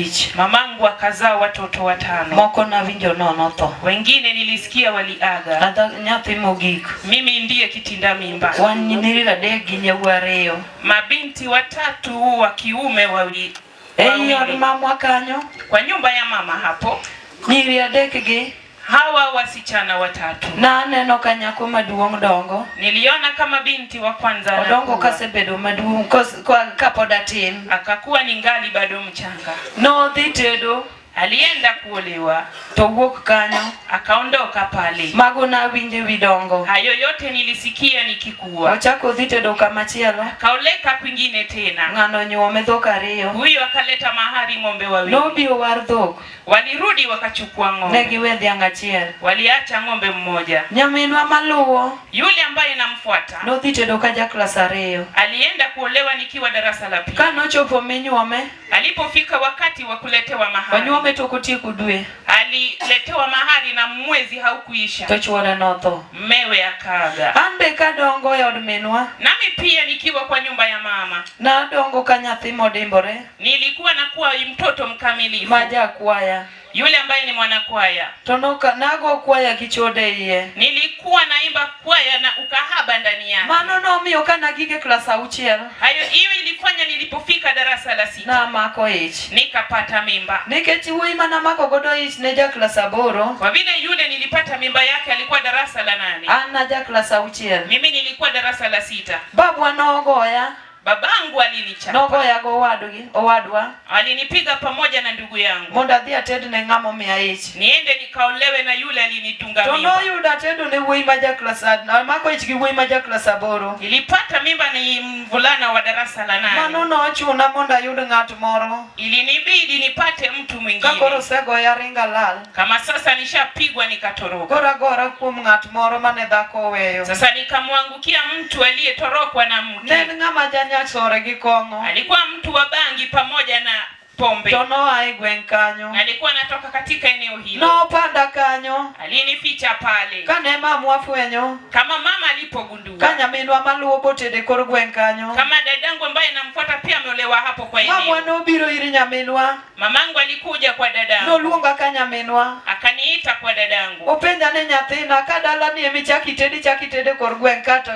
Abich. Mamangu akazaa watoto watano, Moko nawinjo no notho. wengine nilisikia waliaga. Adha nyathi mogik. Mimi ndiye kitinda mimba. Wan nyiri adek gi nyawuoyi ariyo. Mabinti watatu wa kiume Ei od wawili. mamwa kanyo, Kwa nyumba ya mama hapo, nyiri adek gi hawa wasichana watatu naneno ka nyako maduong' dongo. niliona kama binti wa kwanza Odongo anakuwa. kasebedo maduong' kapod atin. Akakuwa ningali bado mchanga. Nodhi tedo Alienda kuolewa, to wuok kanyo. Akaondoka pale. Mago nawinjo ewi dongo. Hayo yote nilisikia nikikua. Ochako odhi tedo kamachielo. Akaoleka kwingine tena. Ng'ano onyuome dhok ariyo. Huyo akaleta mahari ng'ombe wawili. Nobiro war dhok. Walirudi wakachukua Ne ng'ombe. giwe dhiang' achiel. Waliacha ng'ombe mmoja. Nyaminwa maluwo Yule ambaye namfuata nodhi tedo ka ja klas ariyo. Alienda kuolewa nikiwa darasa la pili. Ka nochopo minyuome, Alipofika wakati wa kuletewa mahari, onyuome tok otieko dwe, aliletewa mahari na mwezi haukuisha, to chuore notho. Mmewe akaaga. An be kadongo e od minwa, Nami pia nikiwa kwa nyumba ya mama, nadongo ka nyathi modimbore, nilikuwa nakuwa mtoto mkamilifu, ma jakwaya. Yule ambaye ni mwanakwaya. To nago kwaya gi chode iye. Nilikuwa naimba kwaya na ukahaba ndani yake. Mano nomiyo ka nagik e klas auchiel, Hayo, hiyo ilifanya nilipofika darasa la 6 namako ich. Nikapata mimba. Nikech wuoyi manamako godo ich ne ja klas 8, Kwa vile yule nilipata mimba yake alikuwa darasa la 8. An naja klas 6. Mimi nilikuwa darasa la 6. Babwa nogoya. Babangu alinichapa. Nogoya go owadwa. Alinipiga pamoja na ndugu yangu. Mondo adhi ated ne ng'ama omiya ich. Niende nikaolewe na yule alinitunga To mimba. noyudo atedo ne wuoyi ma ja klas amako ich gi wuoyi ma ja klas 8. Nilipata mimba ni mvulana wa darasa la 8. Mano nochuna mondo ayud ng'at moro. Ilinibidi nipate mtu mwingine. Ka koro osegoya ringa lal. Kama sasa nishapigwa nikatoroka. Koro agora kuom ng'at moro mane dhako oweyo. Sasa nikamwangukia mtu aliyetorokwa na mke. Ne en ng'ama janyasore gi kong'o. Alikuwa mtu wa bangi pamoja na pombe. To noa e gweng' kanyo. Alikuwa anatoka katika eneo hilo. Nopanda kanyo. Alinificha pale. Kane mamwa fwenyo. Kama mama alipogundua. Ka nyaminwa maluwo botede kor gweng' kanyo. Kama dadangu ambaye namfuata pia ameolewa hapo kwa eneo. Mamwa nobiro ir nyaminwa. Mamangu alikuja kwa dadangu. Noluonga ka nyaminwa. Akaniita kwa dadangu. Openja ne nyathina ka dala ni emi chak itede chak itede kor gweng' ka to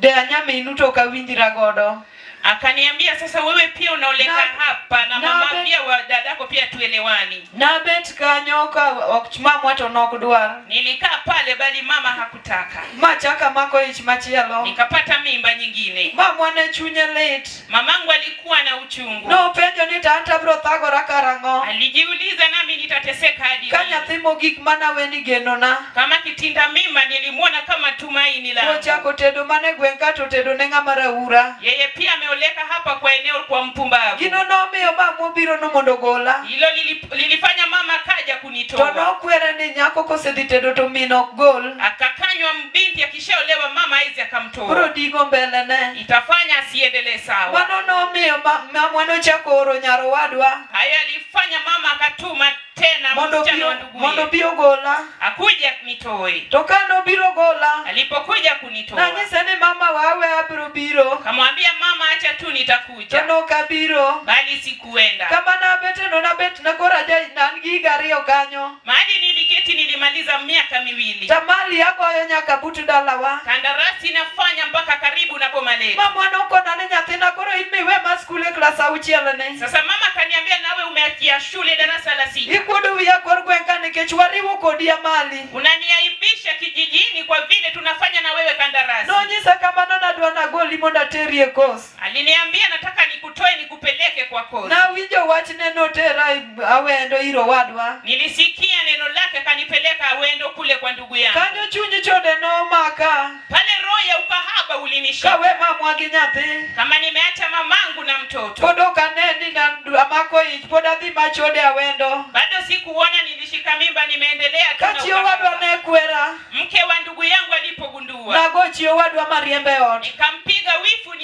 de nyaminu to ok awinjra godo. Akaniambia sasa wewe pia unaoleka hapa na mama pia wa dadako pia tuelewani. Nabet kanyo ka ok mamwa to nok dwar. Nilikaa pale bali mama hakutaka. Machaka mako ich machielo. Nikapata mimba nyingine. Mamwa ne chunye lit. Mamangu alikuwa na uchungu. Nopenjo ni to an to abiro thagora karang'o? Alijiuliza nami nitateseka hadi Ka lini? nyathi mogik mana weni genona. Kama kitinda mimba nilimwona kama tumaini langu. Ochako tedo mana e gweng' ka to tedo ne ng'ama raura. Yeye pia ameoleka hapa kwa eneo kwa mpumbavu. Gino nomiyo mamwa obiro no mondo ogola. Hilo lilifanya mama kaja kunitoa. To nokwere ni nyako kosedhi tedo to min ok gol. Akakanywa binti akishaolewa mama haizi akamtoa. Bro digo mbele ne. Itafanya asiendelee sawa. Mano nomiyo mamwa nochako oro nyar owadwa. Haya alifanya mama akatuma tena Mondo msichana wa nduguye. mondo bi ogola. Akuja nitoe. To ka nobiro gola, Alipokuja kunitoa. Nanyise ni mama wawe abiro biro. Kamwambia mama acha tu nitakuja. To nokabiro. Bali sikuenda. Kama nabete no nabet na koro aja an gi higa ariyo kanyo. Mahali niliketi nilimaliza miaka miwili. Tamali agoyo nyaka but dalawa. Kandarasi nafanya mpaka karibu na boma letu. Mama nokona ni nyathina koro in miwe ma skul e klas auchiel ni. Sasa mama kaniambia nawe umeachia shule darasa la 6. Ikuodo wiya kor gweng' ka nikech wariwo kodi amali. Unaniaibisha kijijini kwa vile tunafanya na wewe kandarasi. Nonyisa kamano nadwa nagoli mondo ateri e kos. Aliniambia nataka nikutoe nikupeleke kwa kos. Nawinjo wachne notera Awendo ir owadwa. Nilisikia neno lake kanipeleka Awendo kule kwa ndugu yangu. Kanyo chuny chode nomaka. Pale roho ya ukahaba ulinishika. Kawe mamwa gi nyathi. Kama nimeacha mamangu na mtoto. Pod ok ane ni amako ich, pod adhi machode Awendo. Bado sikuona nilishika mimba, nimeendelea tu na Ka chi owadwa ukahaba. ne kwera. Mke wa ndugu yangu alipogundua. Nago chi owadwa mariembe e ot. Nikampiga wifu,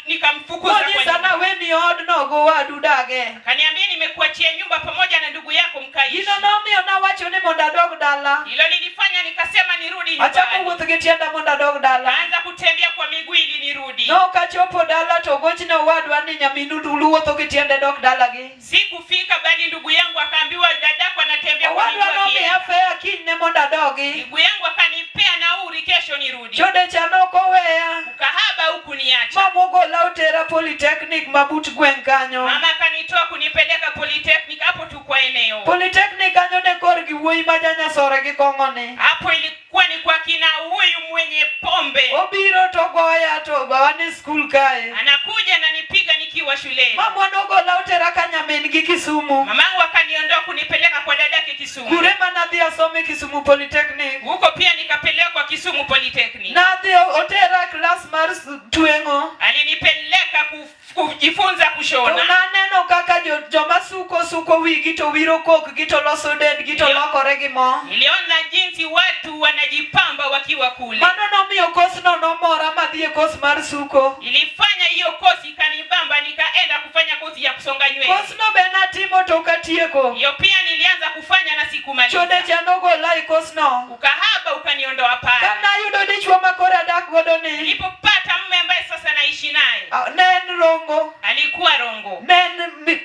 nikamfukuza kwa Nonyisa nyumba. na weni odno go wadu dage. Kaniambia nimekuachia nyumba pamoja na ndugu yako mkaishi. Gino nomiyo nawacho ni mondo adog dala. Hilo lilifanya nikasema nirudi Achako nyumbani. wuoth gi tienda mondo adog dala. Kaanza kutembea kwa miguu ili nirudi. Nok achopo dala to gochne owadwa ni nyaminu wuotho gi tiende dok dalagi. Sikufika bali mondo adogi. Ndugu yangu akanipea nauri kesho nirudi. Chode cha nokoweya. Ukahaba hukuniacha. Mama ogola otera Polytechnic mabut gweng' kanyo. Mama akanitoa kunipeleka Polytechnic hapo tu kwa eneo. Polytechnic kanyo ne korgi wuoyi ma janyasore gi kong'o ni. Hapo ilikuwa ni kwa kina huyu mwenye pombe. Obiro to goya to wan e skul kae. Anakuja ananipiga nikiwa shuleni. Mamwa nogola otera ka nyamin gi Kisumu. Mamangu akaniondoa kunipeleka kwa dadake Kisumu. Kure manadhi asome Kisumu Polytechnic. Huko pia nikapelekwa Kisumu Polytechnic. Nadhi otera klas mar tweng'o. Alinipeleka kujifunza To kushona. naneno kaka joma suko suko wigi to wiro kokgi to loso dendgi to lokore gi mo. Niliona jinsi watu wanajipamba wakiwa kule. Mano nomiyo kosno nomora madhi e kos mar suko. Ilifanya hiyo kosi ikanibamba, nikaenda kufanya kosi ya kusonga nywele. Kosno be natimo to ok atieko. Hiyo pia nilianza kufanya na sikumaliza. Chode cha nogola e kosno. Ukahaba ukaniondoa pale. Kanayudo dichuo ma koro adak godo ni, Nilipopata mume ambaye sasa naishi naye, ne en Rongo, alikuwa Rongo, ne en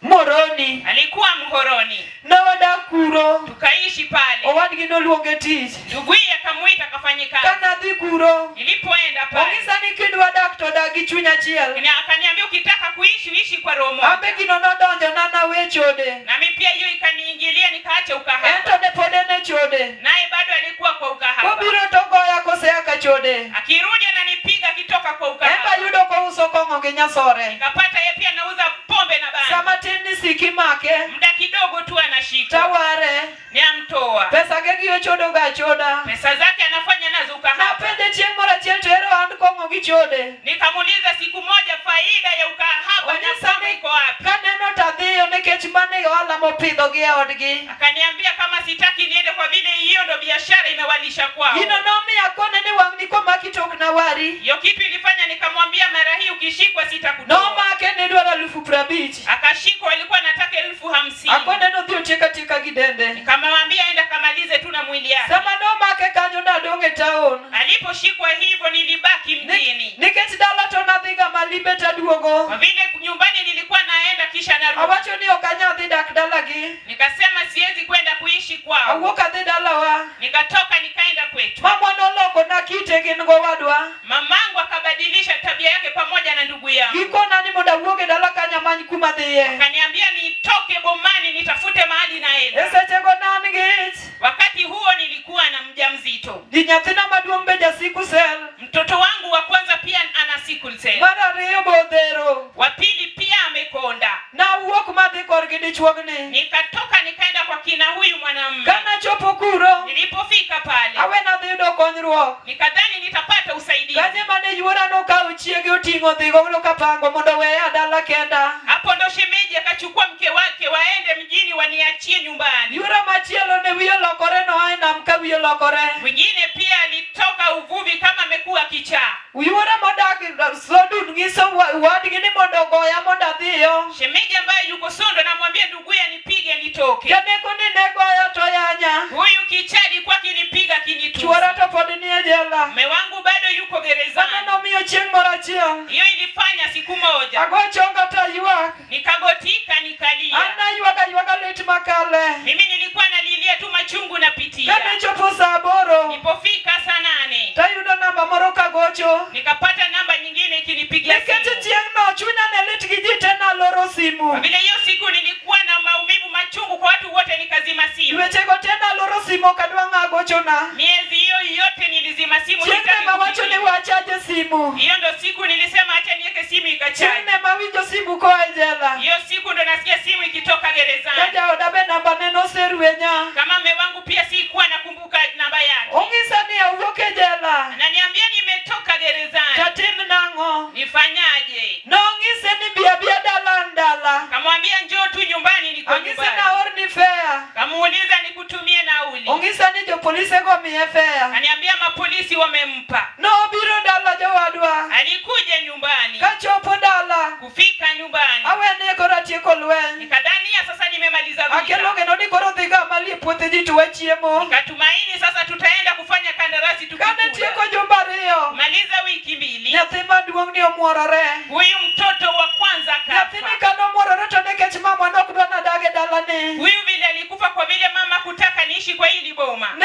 Moroni. alikuwa Mhoroni. Ne wadak kuro, Tukaishi pale. owadgi noluonge tich. Nduguye akamuita akafanye kazi. Kanadhi kuro, Nilipoenda pale, onyisa ni kidwa dak to dak gi chuny achiel. na akaniambia ukitaka kuishi uishi kwa roho moja. Ambe gino nodonjona nawe chode. Nami pia hiyo ikaniingilia nikaacha ukahaba. Ento ne pod en e chode. Naye bado alikuwa kwa ukahaba. Kobiro to goya kosea ka chode. Akirudi ananipiga akitoka kwa Embe ukahaba. ayudo kouso kong'o gi nyasore. Nikapata yeye pia anauza pombe na bangi. Sama tin ni siki make, Muda kidogo tu anashika. taware. Niamtoa. Pesa ge gi ochodo ga achoda. Pesa zake anafanya nazo ukahaba. Napenje chieng' moro achiel to ero an kong'o gi chode. Nikamuuliza siku moja faida ya ukahaba na Onyisa pombe ni iko wapi? kaneno tadhiyo nikech mano e ohala mopidho gi e odgi. Akaniambia kama sitaki niende kwa vile hiyo ndo biashara imewalisha kwao. Gino nomiyo akone ni wang'ni komaki to ok nawari. Hiyo kitu ilifanya nikamwambia mara hii ukishikwa sitakutoa. Nomake ne dwaro 50,000. Akashikwa, alikuwa anataka 50,000. Akone nodhi otiek atieka gi dende. Nikamwambia enda kamalize tu na mwili yake. Sama nomake kanyo nadong' e taon. Aliposhikwa hivyo nilibaki mjini. Nikech dala to nadhiga Malimbe taduogo. Kwa vile nyumbani nilikuwa naenda kisha narudi. Awacho ni ok anyal dhi dak dalagi. Nikasema siwezi kwenda kuishi kwao. Awuok adhi dalawa. Nikatoka nikaenda kwetu. Mamwa noloko na kite gin gowadwa. Mamangu akabadilisha tabia yake pamoja na ndugu yangu. Gikona ni mondo awuog e dala kanyo amany kuma dhiye. Akaniambia nitoke bomani nitafute mahali naenda. E sechego ne an gi ich. Wakati huo nilikuwa na mjamzito. Gi nyathina maduong' be ja sickle cell. Mtoto wangu wa kwanza pia ana sickle cell. Mar ariyo be odhero. Wa pili pia amekonda. Nawuok madhi korgi dichuogni. Nikatoka nikaenda kwa kina huyu mwanamume. Kanachopo kuro, Nilipofika pale awena dhi yudo konyruok. nikadhani nitapata usaidizi. Kanye mane yuora nokawo chiege oting'o dhigo kapango mondo oweya dala kenda. Hapo ndo shemeji akachukua mke wake waende mjini waniachie nyumbani. Yuora machielo ne wiye olokore noa e nam ka wiye olokore. Mwingine pia alitoka uvuvi kama amekuwa kichaa. Yuora modak Sodun nyiso wadgi ni mondo ogoya mondo adhiyo. Shemeji ambaye yuko Sondo namwambia nduguye nipige nitoke. Janeko ni ne goya to yanya. Huyu kichaa alikuwa akinipiga akinitusi. Chuora to pod nie jela. Mume wangu bado yuko Mano gerezani. nomiyo chieng' moro achiel. Hiyo ilifanya siku moja Ago chonga to aywak. nikagotika nikalia. An naywago aywaga lit makale. Mimi nilikuwa nalilia tu machungu napitia. Kane chopo saa 8 Nilipofika saa 8 tayudo namba moro kagocho. nikapata namba nyingine ikinipigia Nikech simu. chieng'no chunya ne lit gi ji te naloro simu. Kwa vile hiyo siku nilikuwa na maumivu machungu kwa watu wote, nikazima simu. Dwechego te naloro simu ok adwa ng'a gochona. Miezi hiyo yote nilizima simu. Chieng'no sitaki ema wacho ni kupigiwa. wachaje simu. Hiyo ndo siku nilisema acha niweke simu ikachaji. Chieng'no ema awinjo simu koa e jela. Hiyo siku ndo nasikia simu ikitoka Ka gerezani. jaoda be namba ne noserwenya. Kama mme wangu pia sikuwa nakumbuka namba yake. Onyisa ni awuok e jela. Ananiambia nimetoka gerezani. Tatim nang'o? Nifanyaje? Nong'ise ni bi abia dala an dala. Kamwambia njoo tu nyumbani, niko Ang'ise nyumbani. naorni fea. Kamuuliza nikutumie nauli. Ong'isa ni jopolise go miye fea. Kaniambia mapolisi wamempa. Nobiro dala jowadwa. Alikuja nyumbani. Kachopo dala, Kufika nyumbani awene koro atieko lweny. nikadhania sasa nimemaliza Akelo vita. geno ni koro dhiga malie puothe ji to wachiemo. Nikatumaini sasa tutaenda kufanya kandarasi Kane tukikula. tieko jumbe ariyo, Maliza wiki 2, nyathi maduong' ni omuorore. huyu mtoto wa kwanza Nyathini kafa. kanomuorore to nikech mamwa nok dwa nadag e dalani. Huyu vile alikufa kwa vile mama kutaka niishi kwa hili boma. Ne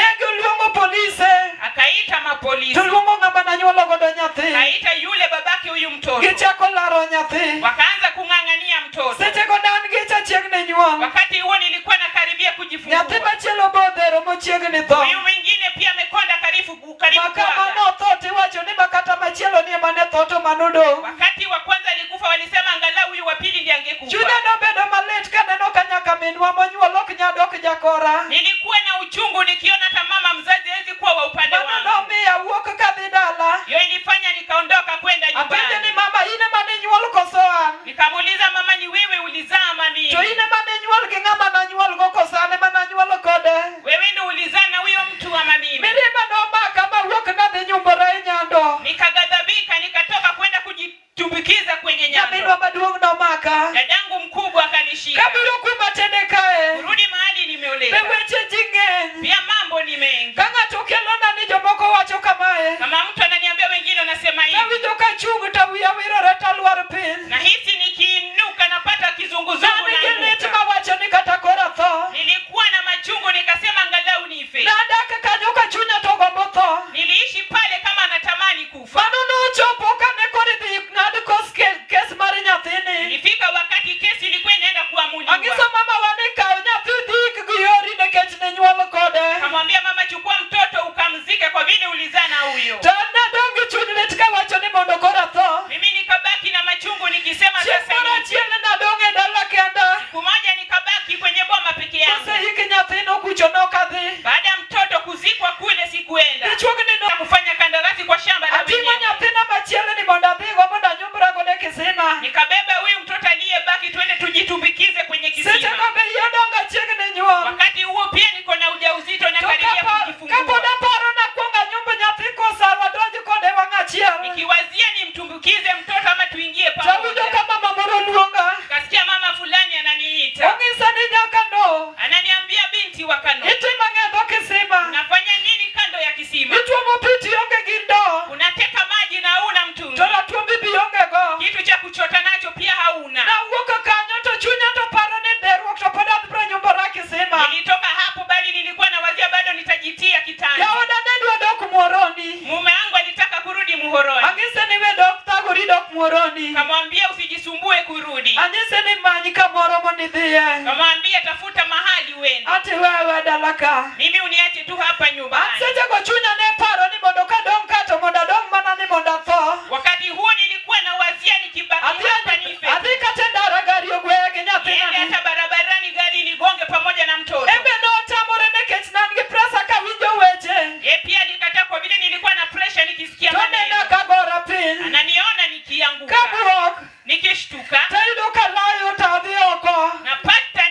kama polisi. To luongo ng'ama nanyuolo godo nyathi. Kaita yule babake huyu mtoto. Gichako laro nyathi. Wakaanza kung'ang'ania mtoto. Sechego ne an gi cha chiegni nyuol. Wakati huo nilikuwa nakaribia kujifungua. Nyathi machielo bodhero mochiegni tho. Huyu mwingine pia amekonda karibu karibu Ma kama kuaga. notho tiwacho ni makata machielo ni ema ne tho to mano dong'. Wakati wa kwanza alikufa walisema angalau huyu wa pili ndiye angekufa. Chunya nobedo malit kaneno ka nyaka minwa monyuol ok nyadok jakora. Nilikuwa na uchungu nikiona hata mama mzazi hawezi kuwa wa upande Mano wangu. nomiyo awuok kadhi dala. Hiyo ilifanya nikaondoka kwenda Apenje ni nyumbani. mama in ema ninyuol koso an? Nikamuuliza mama, ni wewe ulizaa ama mimi? To in ema ninyuol gi ng'ama nanyuolgo koso an ema nanyuol kode? Wewe ndo ulizaa na huyo mtu ama mimi? Mirima nomaka mawuok nadhi nyumbora e nyando. Nikaghadhabika, nikatoka kwenda kujitumbukiza kwenye Nyaminwa nyando. maduong' nomaka. Dadangu mkubwa akanishika. Kabiro kuma tede kae. Kurudi mahali Be nimeoleka. weche ji ng'eny. Pia mambo ni mengi. Ka ng'ato kelona ni jomoko wacho kamae. Kama mtu ananiambia wengine wanasema hivi. Tawinjo ka chung' to wiya wirore talwar piny. Nahisi nikiinuka napata kizunguzungu Nani gi lit naanguka. mawacho ni kata koro atho. Nilikuwa na machungu nikasema angalau nife. Nadak kanyo ka chunya to gombo tho. Niliishi pale kama natamani kufa. Mano nochopo kane koro idhi ng'ad kos kes mar nyathini. Ilifika wakati kesi ilikuwa inaenda kuamuliwa. Ang'iso mama wa ni kaw nyathi dhi ik gi yori nikech ninyuol kode. Kamwambia mama, chukua mtoto ukamzike kwa vile ulizaa na huyo. To an nadong' gi chuny lit kawacho ni mondo koro atho. Mimi nikabaki na machungu nikisema Chieng' sasa moro nife. achiel ne nadong' e dala kenda. Siku moja nikabaki kwenye boma peke yangu. Koseik nyathino kucho nokadhi. Baada ya mtoto kuzikwa kule sikuenda. Dichuogni no Kufanya kandarasi kwa shamba la ating'o wenyewe. nyathina machielo ni mondo adhigo mondo anyumbra godo e kisima. Nikabeba huyu mtoto aliyebaki twende tujitumbikize kwenye Sechego kisima. be iye odongo achiegni nyuol. Wakati huo pia niko na ujauzito na To karibia kujifungua. kapod aparo nakwongo anyumb nyathi kosawa donj kode wang' achiel. Nikiwazia nimtumbukize mtoto ama tuingie Tawinjo pamoja. ka mama moro luonga. Kasikia mama fulani ananiita. Ong'isa ni nyakano. Ananiambia binti wa Kano, Itimo ang'o e dho kisima? unafanya nini kando ya kisima? Ituomo pi to ionge gi ndoo. Unateka maji na huna mtungi. To ratuombi be ionge go. Kitu cha kuchota nacho pia hauna. Nawuok kanyo to chunya to paro ni derruok to pod abiro nyumbora kisima. Nilitoka hapo bali nilikuwa nawazia bado nitajitia kitanda. Jaoda ne dwa dok Muhoroni. Mume wangu alitaka kurudi Muhoroni. Anyise ni we dok thagori dok Muhoroni. Kamwambia usijisumbue kurudi. Anyise ni many kamoro mondo idhiye. Kamwambia tafuta mahali uende. Ati wewe dala ka. Mimi uniache tu hapa An nyumbani. sechego chunya ne paro ni mondo kadong' ka to mondo adong' mana ni mondo atho. Wakati huo nilikuwa nawazia nikibaki Adhi hapa nife. adhi kata e ndara gari ogweya gi Niende nyathinani. hata barabarani gari nigonge pamoja na mtoto. Embe notamore nikech ne an gi presa kawinjo weche. Ye pia alikataa kwa vile nilikuwa na pressure nikisikia To nena maneno. kagora piny. Ananiona nikianguka. Kabuok Nikishtuka tayudo kalayo to adhi oko. napata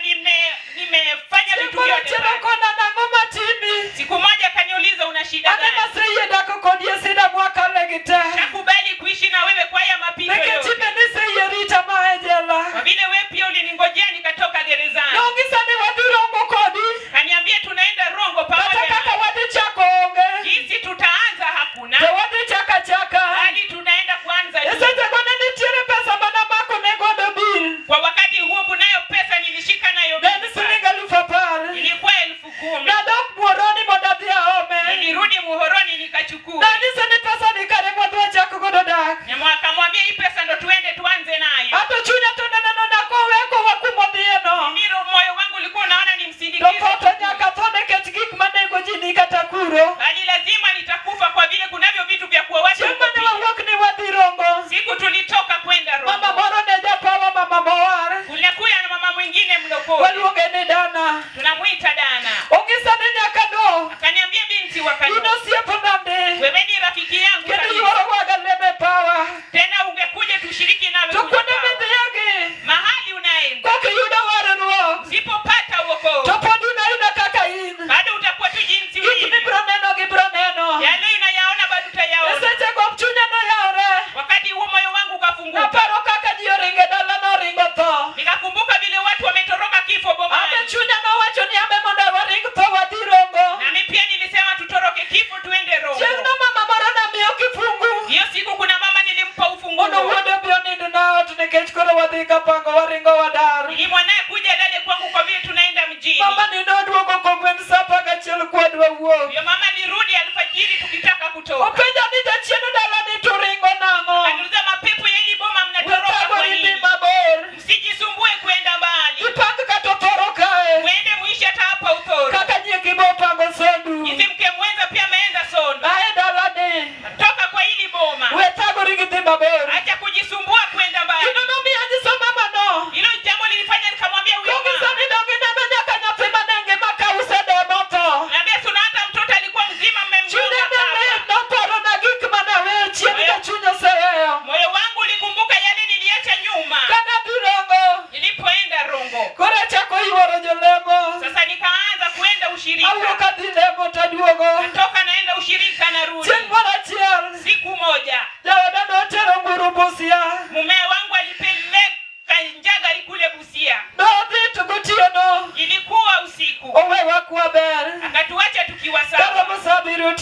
nimefanya Chieng' vitu moro vyote. achiel pale. okona nang'o matimi. Siku moja akaniuliza una shida Ane gani? maseyie dak kodi e sida mwakale gi te. Nakubali kuishi na wewe kwa haya mapito Nikech yote. ibe niseyie rita ma e jela. Kwa vile wewe pia uliningojea nikatoka gerezani. Nong'isa ni wadhi Rongo kodi. Kaniambia tunaenda Rongo Kata pamoja. kaka na- wadhi chako onge. Jinsi tutaanza hakuna. To wadhi chaka chaka. Bali tunaenda kuanza E tu. sechego ne nitiere pesa mana mako ne godo bil. Kwa wakati huo kunayo pesa nilishika nayo Ne en mingi siling sana. 10,000. Ilikuwa 10,000. Nadok Muhoroni mondo adhi aome. Nilirudi Muhoroni nikachukua. Nanyise ni pesa ni kare mwadhi wachak godo dak. Akamwambia hii pesa ndo tuende tuanze nayo. Ato chunya to neneno nakoweko wakumodhiyeno. Mimi moyo wangu ulikuwa unaona To nimsindikize. tho to nyaka tho nikech gik manego ji ni kata kuro. Bali lazima nitakufa kwa vile kunavyo vitu vya kuwa watu. Chieng' mane wawuok ni wadhi Rongo. Siku tulitoka kwenda Mama Rongo. moro ne japawa mama mowar. Kulikuwa na mama mwingine mlokole. Waluonge ni dana. Tunamuita Dana. Ong'isa ni nyaka do. Akaniambia binti wa In Kano, osiepna ndi. wewe ni rafiki yangu Kendo kabisa. yuoro waga leme pawa. Tena ungekuja tushiriki nawe To kule kuonde pawa. midhiyegi. Mahali unaenda Kok iyudo warruok. usipopata To wokovu pod in aina kaka in. bado utakuwa tu jinsi Gik ulivyo. mibiro neno gibiro neno. Yale unayaona bado E utayaona. sechego chunya noyawre. Wakati huo moyo wangu ukafunguka, Naparo kaka ji oringo e dala noringo tho. nikakumbuka vile watu wametoroka kifo Abe bomani, chunya nowacho ni abe mondo waring tho wadhi Rongo. nami pia nilisema tutoroke kifo tuende Rongo. Chieng'no mama moro namiyo kifungu. Hiyo siku kuna mama nilimpa Mondo ufunguo wuode obi onind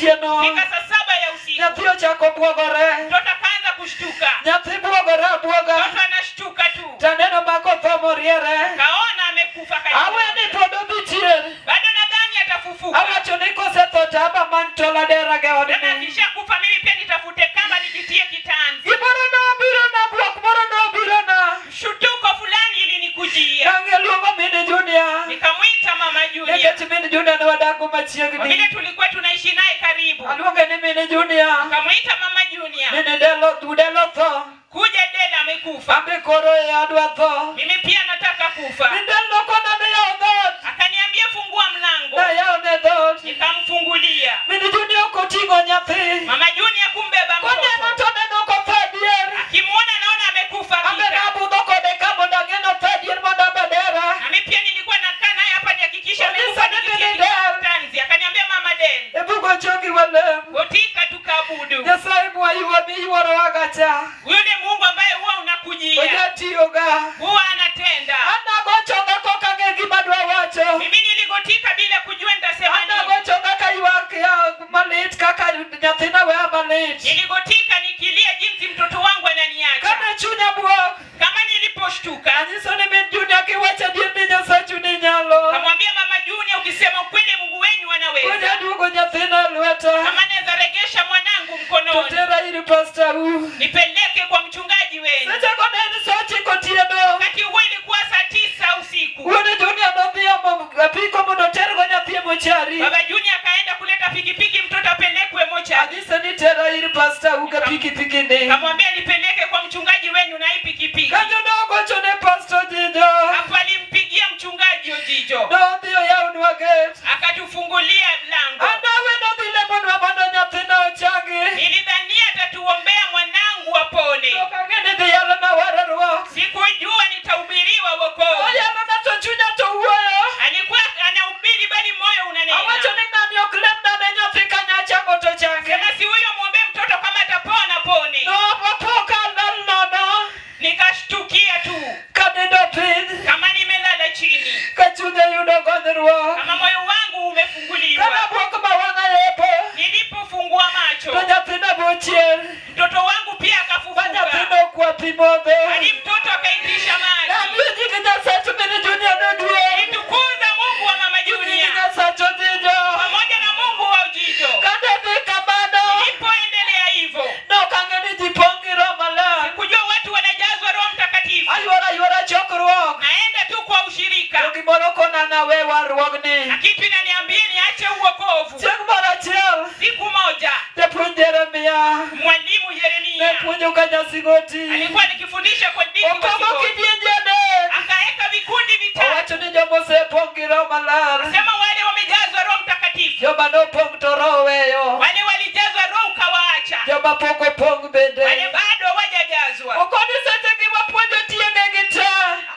otieno. Fika saa 7 ya usiku, Nyathi ochako bwogore. Mtoto akaanza kushtuka. Nyathi bwogore abwoga. Mtoto anashtuka tu, Taneno makotho moriere. kaona amekufa kabisa. Awe ni pod odhi chier. Bado nadhani atafufuka. Awacho ni kosetho to aba many tol adera ge Tena odni. akishakufa mimi pia nitafute kamba nijitie kitanzi. Gimoro nobirona, bwok moro nobirona. Mshutuko fulani ilinikujia, Nang'e luongo min Junior. nikamwita mama Junior, Nikech min Junior ne wadago kwa vile machiegni. tulikuwa tunaishi naye karibu. Aluonge ni min Junior. Nikamwita mama Junior, Min Delo, Delo tho. Kuja Dela amekufa, Ambe koro e adwa tho. Mimi pia nataka kufa. Min Delo kona ne yawo dhoot. Akaniambia fungua mlango, Nayawo ne dhoot. Nikamfungulia. Min Junior ok oting'o nyathi. Mama Junior kumbeba Koneno mtoto, to neno kotho adier. Akimuona naona amekufa Ambe hakika. nabudho kode ka mondo ang'e notho adier mondo abadera. Nami pia nilikuwa nakaa naye hapa nihakikishe amekufa Kanisa nijitie ni Del. kitanzi. Akaniambia mama Del, E bugo chongi walem. gotika tukaabudu. Nyasaye mwayuo miyuorowa gacha. Yule Mungu ambaye huwa unakujia, Ojatiyoga. Huwa anatenda. Anago chonga koka ng'e gima dwa wacho. Mimi niligotika bila kujua nitasema nini. Anago chonga kaywak ya malit kaka nyathina weya malit. Niligotika nikilia jinsi mtoto wangu ananiacha. Kane chunya bwok. Kama niliposhtuka, Anyiso ni min Junior kiwacho adier ni Nyasachu ni nyalo. Kamwambia mama Junior, ukisema ukweli Mungu wenyu anaweza. Konya duogo nyathina e lweta. Kama naweza regesha mwanangu mkononi. Totera ir pasta u. Nipeleke kwa mchungaji wenu. Seche go ne en sa ochiko otieno. Wakati huo ilikuwa saa 9 usiku. Wuon Junior nodhi omo apiko mondo otergo nyathi e mochari. Baba Junior akaenda kuleta pikipiki mtoto apelekwe mochari. Anyise ni tera ir pasta u ga pikipiki ni. Kamwambia nipeleke kwa mchungaji wenu na hii pikipiki. Kanyo nogocho ne pastor Ojijo. Hapo alimpigia mchungaji Ojijo. Nodhi oyawnwa gate. Akatufungulia mlango. Anawe nodhi lemonwa mondo nyathina ochangi. Nilidhania atatuombea mwanangu apone. Ok ang'e ni dhi yalona warruok. Sikujua nitahubiriwa wokovu. Oyalona to chunya to wuoyo. Alikuwa anahubiri bali moyo unanena. Awacho ni ng'ani ok lemna ne nyathi kanyachango to change. Sema si huyo muombe mtoto kama atapona pone. Nopo ka lal nono. Nikashtukia tu. Kanindo piny. Kama nimelala chini. Ka chunya yudo konyruok. Kama moyo wangu umefunguliwa. Kana bwok ma wang'a yepo. Nilipofungua macho. To nyathina bochier. Mtoto wangu pia akafufuka. Ma nyathina okwa pi modho. Hadi mtoto akaitisha maji. Namiyo nying Nyasachu min Junior noduong'. Nilitukuza Mungu wa mama Nying Junior. Nyasachu Ojijo. Pamoja na Mungu wa Ojijo. Kane dhi kamano. Nilipoendelea hivyo. Nok ang'e ni ji pong' gi Roho Maler. Sikujua watu wanajazwa Roho Mtakatifu. Ayuora ayuora chokruok. Naenda tu kwa ushirika. To gimoro kona nawe warruogni. Na kitu inaniambia niache uokovu. Chieng' moro achiel. Siku moja. Japuonj Jeremia. Mwalimu Yeremia. Ne puonjo ka Nyasigoti. Alikuwa nikifundisha kwa dini Opogo Wasigoti. kidienje adek. Akaeka vikundi vitatu. Owacho ni joma osepong' gi Roho Maler. Sema wale wamejazwa Roho Mtakatifu. Joma nopong' to Roho weyo. Wale walijazwa Roho ukawaacha. Joma pok opong' bende. Wale bado hawajajazwa. Okoni seche gi wapuonjo tienge gi te.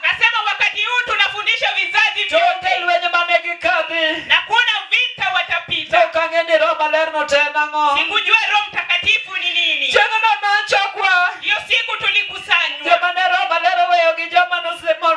Akasema wakati huu tunafundisha vizazi To vyote. onge lweny mane gikadhi. Na kuna vita watapita. To ok ang'e ni Roho Maler no to en ang'o. Sikujua Roho Mtakatifu ni nini. Chieng'no nochokwa. Hiyo siku tulikusanywa. Joma ne Roho Maler oweyo gi joma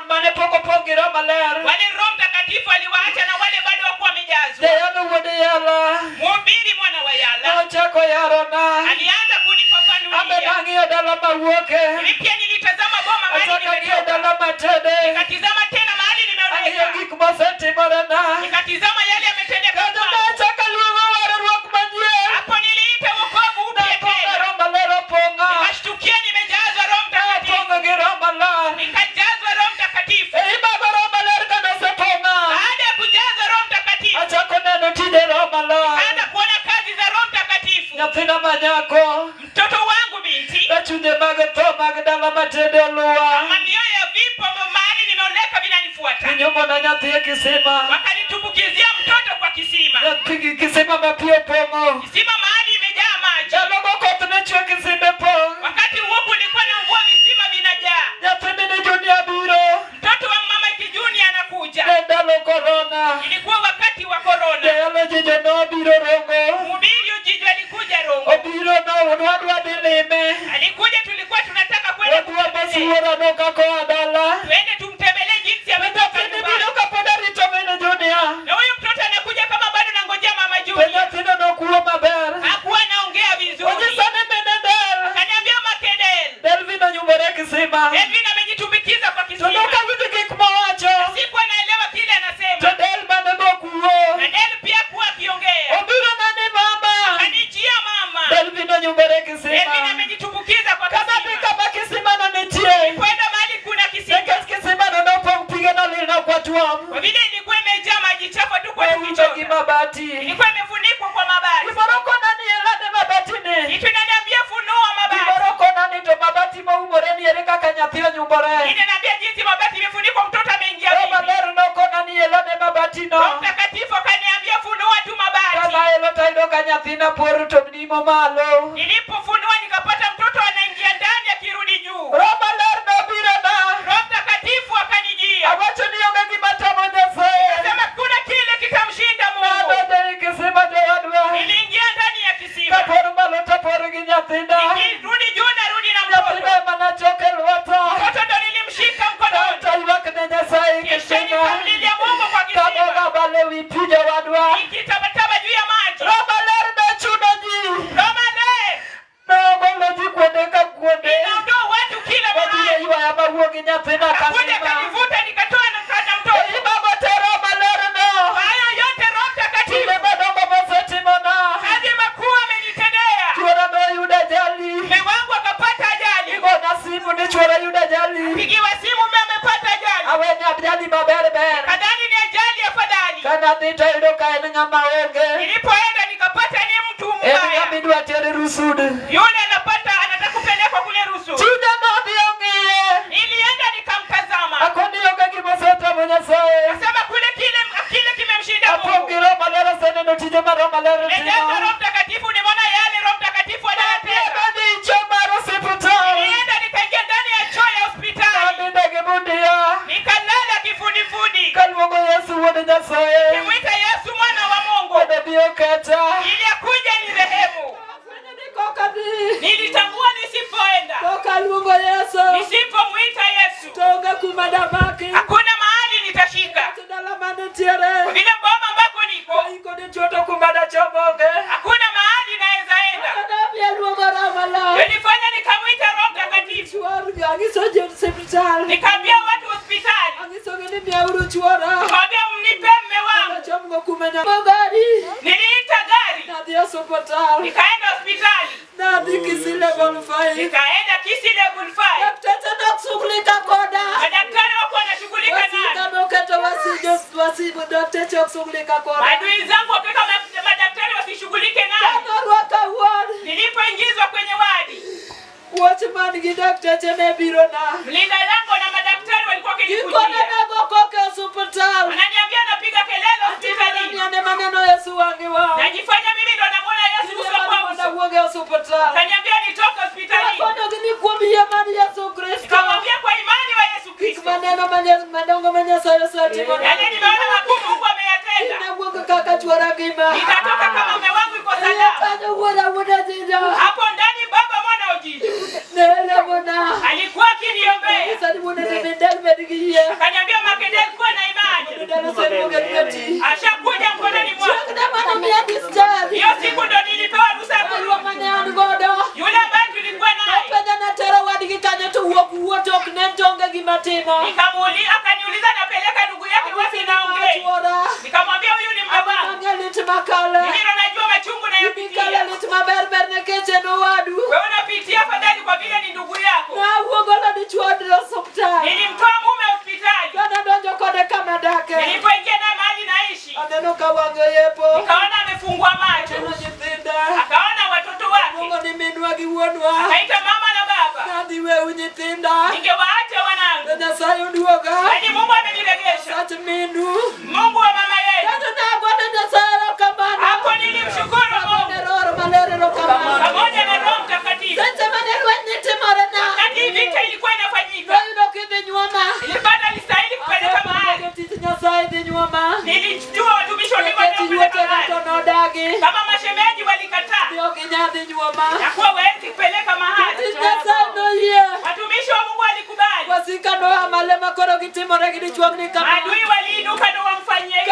mane pok opong' gi Roho Maler. Wale Roho Mtakatifu aliwaacha na wale bado hawakuwa wamejazwa. Jayalo wuod Yala. Mhubiri mwana wa Yala. Nochako yarona. Alianza kunifafanulia. Ambe nang'iyo dala mawuoke. Mimi pia nilitazama boma mahali Achako ang'iyo nimetoka. dala matede. Nikatizama tena mahali Ang'iyo nimeondoka. gik mosetimorena. Nikatizama yale yametendeka Kanyo kwangu. nachako luongo warruok manyien. Hapo niliita wokovu upya Napong'o tena. Roho Maler opong'a. Nikashtukia nimejazwa Roho Mtakatifu. Napong'o gi Roho Maler. Nikajazwa Roho Mtakatifu. E imago Roho Maler kanosepong'a. Baada ya kujazwa Roho Mtakatifu. Achako neno tije Roho Maler. Nikaanza kuona kazi za Roho Mtakatifu. Nyathina manyako. Mtoto wangu binti. Ka chunje mag tho mag dala matede oluwa. Kama mioyo ya vipo mahali nimeoleka vinanifuata. Ginyumo na nyathi e kisima. Wakanitumbukizia mtoto kwa kisima. Nyathi kisima ma pi opong'o. Kisima mahali imejaa maji. Ndalogo koth ne chwe kisimbe pong'. Wakati huo kulikuwa na mvua, visima vinajaa. Nyathi mini Junior biro. Mtoto wa mama Kijuni anakuja. Ne ndalo korona. Ilikuwa wakati wa korona. Jayalo Ojijo nobiro Rongo. Mhubiri Ojijo alikuja Rongo. Obiro no wadwa dhi lime. Alikuja, tulikuwa tunataka kwenda Wadwa kumtembelea. masuora noka koa dala. Twende tumtembelee jinsi ametoka Nyathini nyumbani. biro kapod arito min Junior. Na huyu mtoto anakuja kama bado nangojea mama To Junior. nyathino nokuo maber. Ile ilikuwa imejaa maji chafu tu kwa Oume gi tukichota. mabati. Ilikuwa imefunikwa kwa mabati. Gimoro kona ni elane mabatini. Kitu inaniambia funua mabati. Gimoro kona ni to mabati moumore ni ere kaka nyathi onyumbore. Inaniambia jinsi mabati imefunikwa mtoto ameingia Roho vipi. Maler nokona ni elane mabatino. Roho Mtakatifu akaniambia funua tu mabati. Kanaelo tayudo ka nyathina por to nimo malo. Nilipofunua nikapata mtoto anaingia ndani akirudi juu. Roho Maler nobirona. Roho Mtakatifu akanijia. Awacho ni onge gima tamo Nyasaye. Sema kuna kile kitamshinda Mungu. Nadonjo ei kisima jowadwa. Niliingia ndani ya kisima. Kapor malo tapor gi nyathina. Nikirudi juu narudi na Nyathina mtoto. ema nachok e lweta. Mtoto ndo nilimshika mkononi. Kato ywak ne Nyasaye Kisha kisima. nikamlilia Mungu kwa Kagogo kisima. abal ewi pi jowadwa. Nikitabataba juu ya maji. Roho Maler nochuno ji. Roho Maler Nogolo ji kuonde ka kuonde. inaondoa watu kila Wabiro mahali. ywaya mawuok gi nyathina Akakuja kangima. akanivuta nikatoa na na mtoto. Imago te Roho Maler no. Hayo yote Roho Timbe Mtakatifu madongo mosetimona. kazi makuu amenitendea. Chuora noyudo ajali. Mume wangu akapata ajali. Igona simu ni chuora yudo ajali. Pigiwa simu mume amepata ajali. Awene ajali maber ber. Kadhani ni ajali afadhali. Kanadhi tayudo ka en ng'ama onge. Nilipoenda nikapata ni mtu En mbaya. ng'ama idwa ter Rusud. Yule anapata anataka kupelekwa kule Rusu. Chunya nodhi ong'iye. Nilienda nikamtazama. Akoni onge gimosetamo Nyasaye. Nasema kule kile kile kimemshinda Apong' gi Mungu. Roho Maler aseneno tije ma Roho Maler Nimejazwa timo. Roho Mtakatifu nimeona yale Roho Mtakatifu anayotenda. Nadhi cho mar osiptal. Nilienda nikaingia ndani ya choo ya hospitali. Nanindo gi bundia. Nikalala kifudifudi. Kaluongo Yesu wuod Nyasaye. Kimwita Yesu mwana wa Mungu. Mondo obi okecha. Ili akuje ni rehemu. Koka dhi, Nilitambua nisipoenda. koka luongo Yesu, Nisipomwita Yesu. to onge kuma damaki. Hakuna mahali nitashika. To dala manitiere, Vile boma ambako niko, iko dichuo to kuma dachom onge. hakuna mahali naweza enda. Adami luongo Roho Maler. Nilifanya nikamwita Roho Mtakatifu. Chuor, anyiso ji osiptal. Nikaambia watu hospitali. Anyisogi ni miyauru chuora. Nikamwambia mnipe mme wangu. Dachomgo kuma gari. Niliita gari. Nadhi osiptal. Nikaenda hospitali. Nadhi Kisii level 5. Nikaenda Kisii level 5. Dakteche nok shughulika koda. Madaktari wako wanashughulika Wasika nami. noketo wasijo wasibu dakteche ok shughulika koda. Adui zangu wakaweka madaktari wasishughulike nami. Kanorwaka wuon. Nilipoingizwa kwenye wadi, Watchman gi dakteche ne birona. mlinda lango na madaktari walikuwa Gikone wakinikujia. nago koke osiptal. Wananiambia napiga kelele hospitalini. Atimonani maneno Yesu wangi wang'. Najifanya mimi ndo namuona Yesu uso kwa Mondo uso. awuog e osiptal. Akaniambia nitoke hospitalini. Akonogi ni kuom yie mar Yesu Kristo. Nikamwambia kwa imani wa Yesu Gik Kristo. maneno madongo ma Nyasaye osetimona. Yale nimeona makuu Mungu ameyatenda. Nawuok kaka chuora ngima. Nitatoka kama mume wangu yuko Iye salama. kanyo wuora wuoda Jinja. Hapo ndani baba mwana Ojijo Ne lemona. alikuwa akiniombea. Anyisa ni mondo ne Mindel bed gi yie. Akaniambia Makedel kuwa na imani. Mindel oseduogo e lweti. Ashakuja mkononi mwako. Chieng'ne manomiya discharge. Hiyo siku ndo nilipewa ruhusa ya Barua kurudi. mane an godo. Yule ambaye tulikuwa naye Nopenja natero wadgi kanyo to wuok wuo to ok nen to onge gima timo. Akaniuliza napeleka ndugu yake wapi naongee. Chuora. Nikamwambia huyu ni mume wangu. Ang'e lit makale. Mimi ndo najua machungu Ibikale nayopitia. lit maber ber nikech en owadu. Wewe unapitia afadhali kwa vile ni ndugu yako. Nawuogolo dichuo e osiptal. Nilimtoa mume hospitali. Kanadonjo kode kama dake. Nilipoingia naye mahali naishi, Aneno ka wang'e oyepo. nikaona amefungua macho, Aneno nyithinda. akaona watoto wake, Luongo ni minwa gi wuonwa. akaita mama na baba. Nadhi weu nyithinda. Ningewaacha To wanangu, Nyasaye oduoga. lakini Mungu ameniregesha. Sach minu. Mungu wa mama yetu. Kanyo nagone Nyasaye erokamano. Hapo nilimshukuru Agone Mungu Roho Maler erokamano. pamoja na Roho Mtakatifu. Seche mane lweny ne timorena. Wakati vita ilikuwa inafanyika, Noyudo kidhi nyuoma. nilipata nistahili kupeleka mahali. Asepuonjo tich Nyasaye dhi nyuoma. Nilijua watumishi wa Mungu Nikech waliopeleka yuotena mahali. to nodagi. Kama mashemeji walikataa Ni ok ginyal dhi nyuoma. na kuwa waezi kupeleka mahali, Tich Nyasaye noyie. watumishi wa Mungu walikubali. Wasika noa male makoro gitimore gi dichuogni kama. Maadui waliinuka ndo wamfanyie